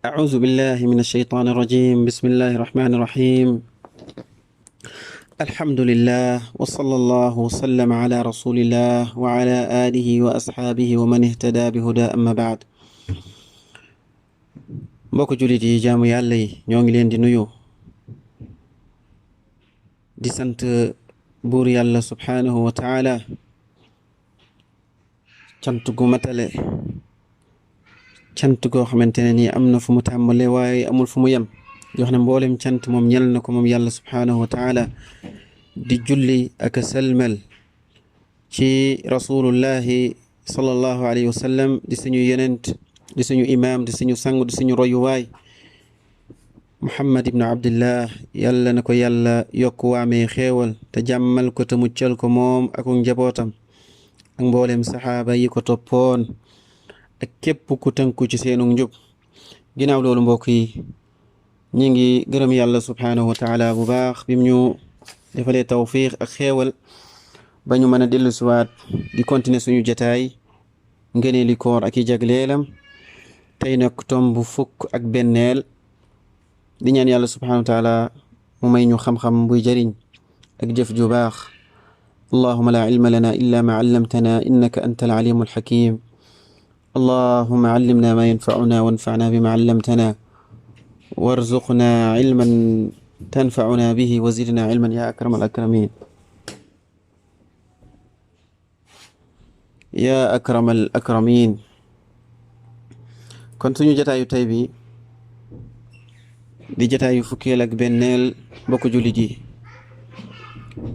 أعوذ بالله من الشيطان الرجيم بسم الله الرحمن الرحيم الحمد لله وصلى الله وسلم على رسول الله وعلى آله وأصحابه ومن اهتدى بهدى أما بعد mbokk jullit yi jaamu yàlla yi ñoo ngi leen di nuyu di sant buur yàlla subhaanahu wa taala cant gu matale cant goo xamante ne nii am na fu mu tàmbale waaye amul fu mu yem yoo xam ne mboolem cant moom ñel na ko moom yàlla subhaanahu wa taala di julli ak salmal ci rasulullahi sallallahu alayhi wa sallam di suñu yenent di suñu imaam di suñu sang di suñu royuwaay muhammad ibnu abdillah yàlla na ko yàlla yokk waamee xéewal te jàmmal ko te muccal ko moom ak njabootam ak mboolem saxaaba yi ko toppoon ak képp ku tënku ci seenu njub ginnaaw loolu mbokk yi ñi ngi gërëm yàlla subhaanahu wa taala bu baax bim ñu defalee tawfiq ak xéewal ba ñu mën a dellu siwaat di continuer suñu jataay ngëneeli koor ak i jagleelam tey nag tomb fukk ak benneel di ñaan yàlla subhaanahu wa taala mu may ñu xam-xam buy jëriñ ak jëf ju baax allahuma la ilma lana illa ma allamtana innaka anta al-alimu al-hakim allahuma allimna ma yanfa'una wanfa'na bima allamtana warzuqna ilman tanfa'una bihi wa zidna ilman ya akramal akramin ya akramal akramin kon suñu jataayu tey bi di jataayu fukkeel ak benneel mbokk jullit yi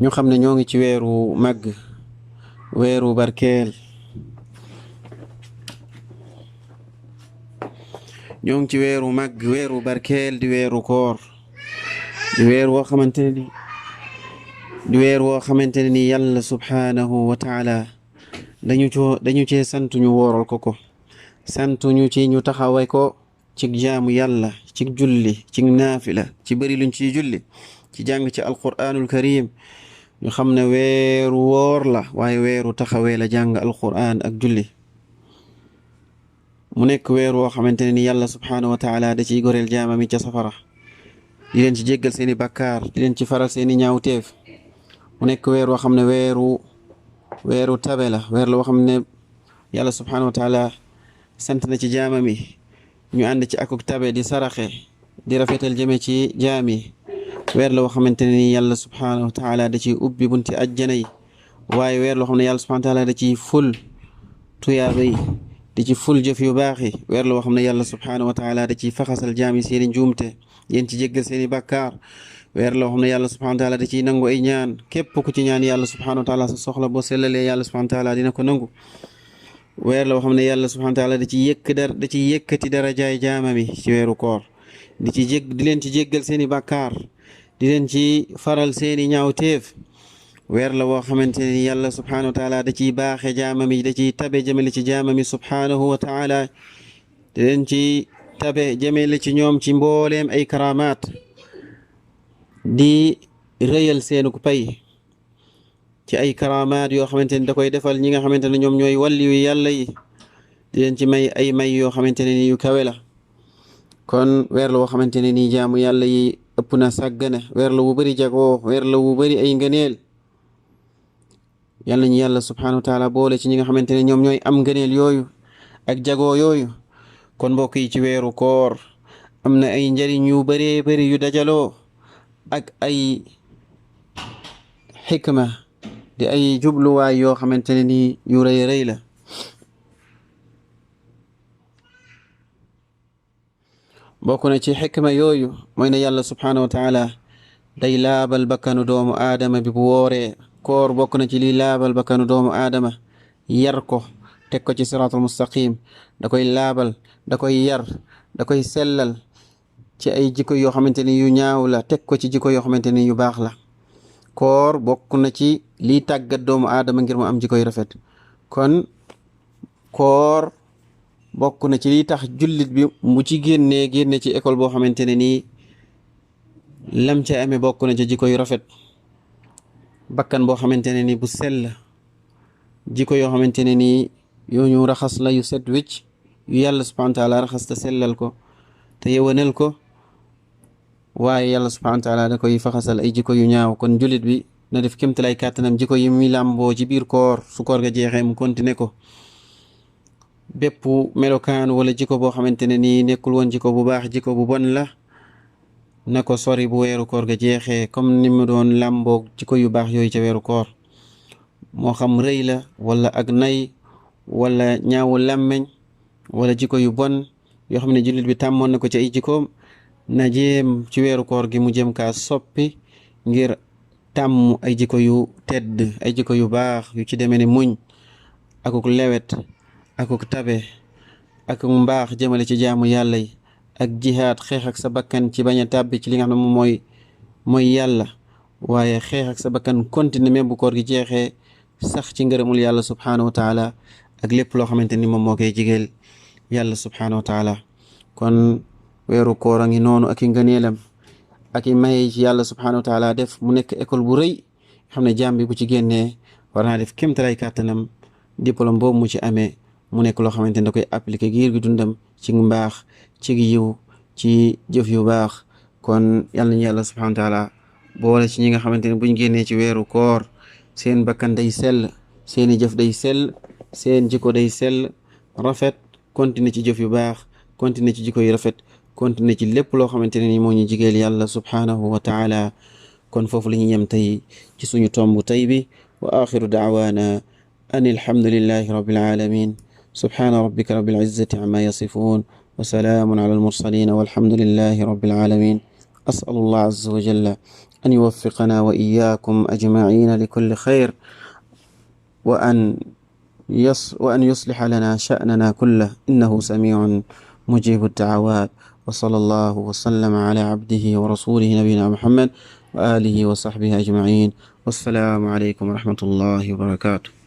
ñu xam ne ñoo ngi ci weeru màgg weeru barkeel ñoo ngi ci weeru màgg weeru barkeel di weeru koor di weer woo xamante ne di weer woo xamante ne ni yàlla subhaanahu wa taala dañu cee sant ñu wooral ko sant ñu ci ñu taxawee ko ci jaamu yàlla ci julli ci naafila ci bëri luñ ciy julli ci jàng ci alquraanul karim ñu xam ne weeru woor la waaye weeru taxawee la jàng alquraan ak julli mu nekk weer woo xamante ne ni yàlla subhaanahu wa taala da ciy goreel jaamami ca safara di leen ci jéggal seeni bakkaar di leen ci faral seeni ñaawteef mu nekk weer woo xam ne weeru tabe la weer la woo xam ne yàlla subhaanahu wa taala sant na ci jaamami ñu ànd ci akuk tabe di saraxe di rafetal jëme ci jaami weer la woo xamante ne ni yàlla subhaanahu wa taala da ciy ubbi bunti ajjana yi waaye weer loo xam ne yàlla subhaanahu wa taala da ciy ful tuyaaba yi di ci ful jëf yu baax yi weer la woo xam ne yàlla subhaanahu wa taala da ciy faxasal jaami seeni njuumte yéen ci jéggal seeni bàkkaar weer la woo xam ne yàlla subhaanahu wa taala da ciy nangu ay ñaan képp ku ci ñaan yàlla subhaanahu wa taala sa soxla boo sellalee yàlla subhaanahu wa taala dina ko nangu weer la woo xam ne yàlla subhaanahu wa taala da ciy yëkkati darajaay jaamami ci weeru koor di leen ci jéggal seeni bàkkaar di leen ci faral seeni ñaawteef weer la woo xamante ne yàlla subhaanahu wa taala da ciy baaxe jaamami da ciy tabe jëmale ci jaamami subhaanahu wa taala di leen ci tabe jëmale ci ñoom ci mbooleem ay karamaat di rëyal seenu pay ci ay karamaat yoo xamante ne da koy defal ñi nga xamante ne ñoom ñooy wàlli yu yàlla yi di leen ci may ay may yoo xamante ne ni yu kawe la kon weer la woo xamante ne nii jaamu yàlla yi ëpp na sàggane weer la wu bari jagoo weer la wu bari ay ngëneel yàlla ñu yàlla subhaanahu wa taala boole ci ñi nga xamante ne ñoom ñooy am ngëneel yooyu ak jagoo yooyu kon mbokk yi ci weeru koor am na ay njariñ yu bëree bëri yu dajaloo ak ay xikma di ay jubluwaay yoo xamante ne ni yu rëy rëy la bokk na ci xikma yooyu mooy ne yàlla subhaanahu wa taala day laabal bakkanu doomu aadama bi bu wooree koor bokk na ci li laabal bakkanu doomu aadama yar ko teg ko ci siraatul mustaqim da koy laabal da koy yar da koy sellal ci ay jikko yoo xamante ni yu ñaaw la teg ko ci jikko yoo xamante ni yu baax la koor bokk na ci liy tàggat doomu aadama ngir mu am jikko yu rafet kon koor bokk na ci liy tax jullit bi mu ci génne ci école boo xamante ne nii lam ca amee bokk na ci jikko yu rafet bakkan boo xamante ne ni bu sell jikko yoo xamante ne nii yoo ñu raxas la yu set wicc yu yàlla subhanahu wa taala raxas te sellal ko te yewanal ko waaye yàlla subhanahu wa taala da koy faxasal ay jikko yu ñaaw. kon julit bi na def kémtalay kàttanam jikko yi muy làmboo ci biir koor su koor ga jeexee mu continuer ko. bépp melokaan wala jikko boo xamante ne nii nekkul woon jikko bu baax jikko bu bon la na ko sori bu weeru koor ga jeexee comme ni mu doon làmboo jikko yu baax yooyu ca weeru koor. moo xam rëy la wala ak nay wala ñaawu làmmeñ wala jikko yu bon yoo xam ne jullit bi tàmmoon na ko ci ay jikkoom na jéem ci weeru koor gi mu jéem kaa soppi ngir tàmm ay jikko yu tedd ay jikko yu baax yu ci demee ne muñ akuk lewet akuk tabe ak mbaax jëmale ci jaamu yàlla yi ak jihaad xeex ak sa bakkan ci bañ a tàbbi ci li nga xam ne moom mooy yàlla waaye xeex ak sa bakkan continue même bu koor gi jeexee sax ci ngërëmul yàlla subhanahu wa taala ak lépp loo xamante ni moom moo koy jigeel yàlla subhanahu wa taala. kon weeru koor a ngi noonu ak i ngëneelam ak i may ci yàlla subhanahu wa taala def mu nekk école bu rëy xam ne jaam bi bu ci génnee war naa def kémtalay kàttanam diplôme boobu mu ci amee mu nekk loo xamante ni da koy appliquer giir gi dundam ci mbaax ci yiw ci jëf yu baax. kon yàlla nañu yàlla subhanahu wa taala boole ci ñi nga xamante ne buñ génnee ci weeru koor seen bakkan day sell seeni jëf day sell seen jikko day sell rafet continuer ci jëf yu baax continuer ci jikko yu rafet continuer ci lépp loo xamante ne ni moo ñu jigeel yàlla subhanahu wa taala. kon foofu la ñuy yem tey ci suñu tomb tey bi wa axiru daawaana an alhamdulillahi rabbil alamin subhana rabbika rabbil izzati amma yasifun wa salaamun ala almursalin walhamdulillahi rabbil alamin. أسأل الله عز وجل أن يوفقنا وإياكم أجمعين لكل خير وأن يصلح لنا شأننا كله إنه سميع مجيب الدعوات. وصلى الله وسلم على عبده ورسوله نبينا محمد وآله وصحبه أجمعين. والسلام عليكم ورحمة الله وبركاته.